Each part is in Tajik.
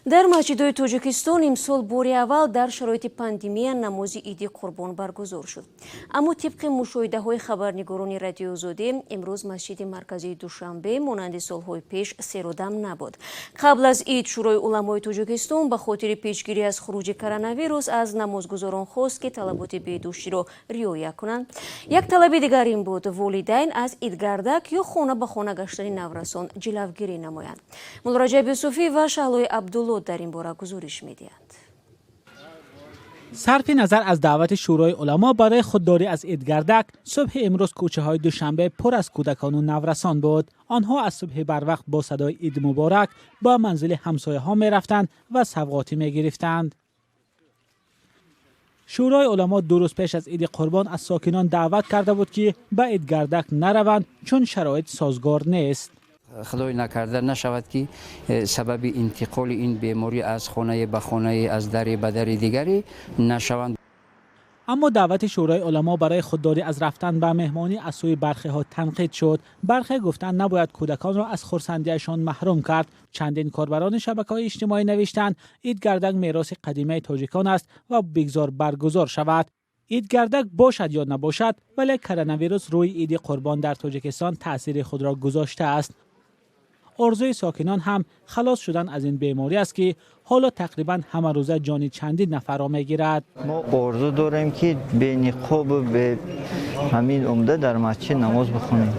Дар масҷидҳои Тоҷикистон имсол бори аввал дар шароити пандемия намози Иди Қурбон баргузор шуд. Аммо тибқи мушоҳидаҳои хабарнигорони Радиои Озодӣ, имрӯз масҷиди марказии Душанбе монанди солҳои пеш серодам набуд. Қабл аз ид Шӯрои уламои Тоҷикистон ба хотири пешгирӣ аз хуруҷи коронавирус аз намозгузорон хост, ки талаботи беҳдоштиро риоя кунанд. Як талаби дигар ин буд: волидайн аз идгардак ё хона ба хона гаштани наврасон ҷилавгирӣ намоянд. Муллораҷаб Юсуфӣ ва Шаҳлои Абдулло дар ин бора гузориш медиҳанд. Сарфи назар аз даъвати Шӯрои уламо барои худдорӣ аз идгардак, субҳи имрӯз кӯчаҳои Душанбе пур аз кӯдакону наврасон буд. Онҳо аз субҳи барвақт бо садои «Ид муборак» ба манзили ҳамсояҳо мерафтанд ва савғотӣ мегирифтанд. Шӯрои уламо 2 рӯз пеш аз Иди Қурбон аз сокинон даъват карда буд, ки ба идгардак нараванд, чун шароит созгор нест. Худой накарда нашавад, ки сабаби интиқоли ин беморӣ аз хонае ба хонае, аз даре ба дари дигаре нашаванд. Аммо даъвати Шӯрои уламо барои худдорӣ аз рафтан ба меҳмонӣ аз сӯи бархеҳо танқид шуд. Бархе гуфтанд, набояд кӯдаконро аз хурсандиашон маҳрум кард. Чандин корбарони шабакаҳои иҷтимоӣ навиштанд, идгардак мероси қадимаи тоҷикон аст ва бигзор баргузор шавад. Идгардак бошад ё набошад, вале коронавирус рӯи Иди Қурбон дар Тоҷикистон таъсири худро гузоштааст. Орзуи сокинон ҳам халос шудан аз ин беморӣ аст, ки ҳоло тақрибан ҳамарӯза ҷони чандин нафарро мегирад. Мо орзу дорем, ки бениқобу бе ҳамин омда дар масҷид намоз бихонем.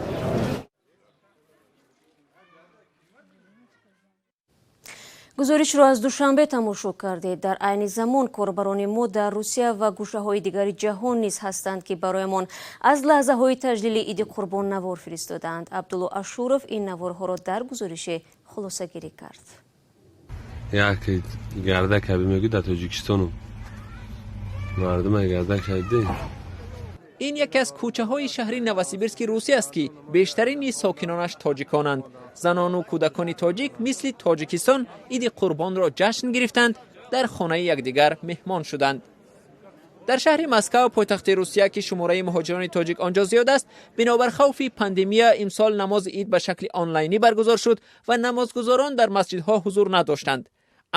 Гузоришро аз Душанбе тамошо кардед. Дар айни замон корбарони мо дар Русия ва гӯшаҳои дигари ҷаҳон низ ҳастанд, ки бароямон аз лаҳзаҳои таҷлили Иди Қурбон навор фиристодаанд. Абдулло Ашуров ин наворҳоро дар гузорише хулосагирӣ кард. Як гардак ҳаби мегӯ, дар Тоҷикистону мардума гардак ҳайде. Ин яке аз кӯчаҳои шаҳри Новосибирски Русия аст, ки бештарини сокинонаш тоҷиконанд. Занону кӯдакони тоҷик мисли Тоҷикистон Иди Қурбонро ҷашн гирифтанд, дар хонаи якдигар меҳмон шуданд. Дар шаҳри Москав, пойтахти Русия, ки шумораи муҳоҷирони тоҷик он ҷо зиёд аст, бинобар хавфи пандемия имсол намози ид ба шакли онлайнӣ баргузор шуд ва намозгузорон дар масҷидҳо ҳузур надоштанд.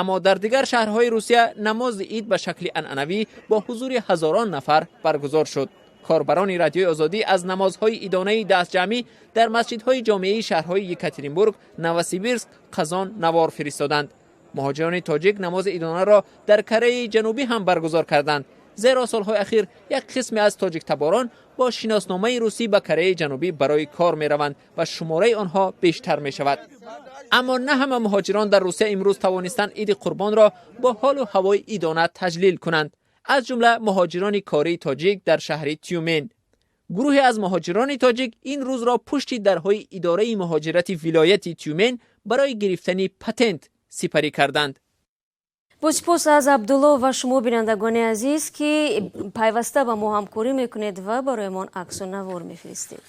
Аммо дар дигар шаҳрҳои Русия намози ид ба шакли анъанавӣ бо ҳузури ҳазорон нафар баргузор шуд. Корбарони Радиои Озодӣ аз намозҳои идонаи дастҷамъӣ дар масҷидҳои ҷомеаи шаҳрҳои Екатеринбург, Новосибирск, Қазон навор фиристоданд. Муҳоҷирони тоҷик намози идонаро дар Кореяи Ҷанубӣ ҳам баргузор карданд, зеро солҳои ахир як қисме аз тоҷиктаборон бо шиносномаи русӣ ба Кореяи Ҷанубӣ барои кор мераванд ва шумораи онҳо бештар мешавад. Аммо на ҳама муҳоҷирон дар Русия имрӯз тавонистанд Иди Қурбонро бо ҳолу ҳавои идона таҷлил кунанд, аз ҷумла муҳоҷирони кории тоҷик дар шаҳри Тюмен. Гурӯҳе аз муҳоҷирони тоҷик ин рӯзро пушти дарҳои идораи муҳоҷирати вилояти Тюмен барои гирифтани патент сипарӣ карданд. Бо сипос аз Абдулло ва шумо, бинандагони азиз, ки пайваста ба мо ҳамкорӣ мекунед ва бароямон аксу навор мефиристед.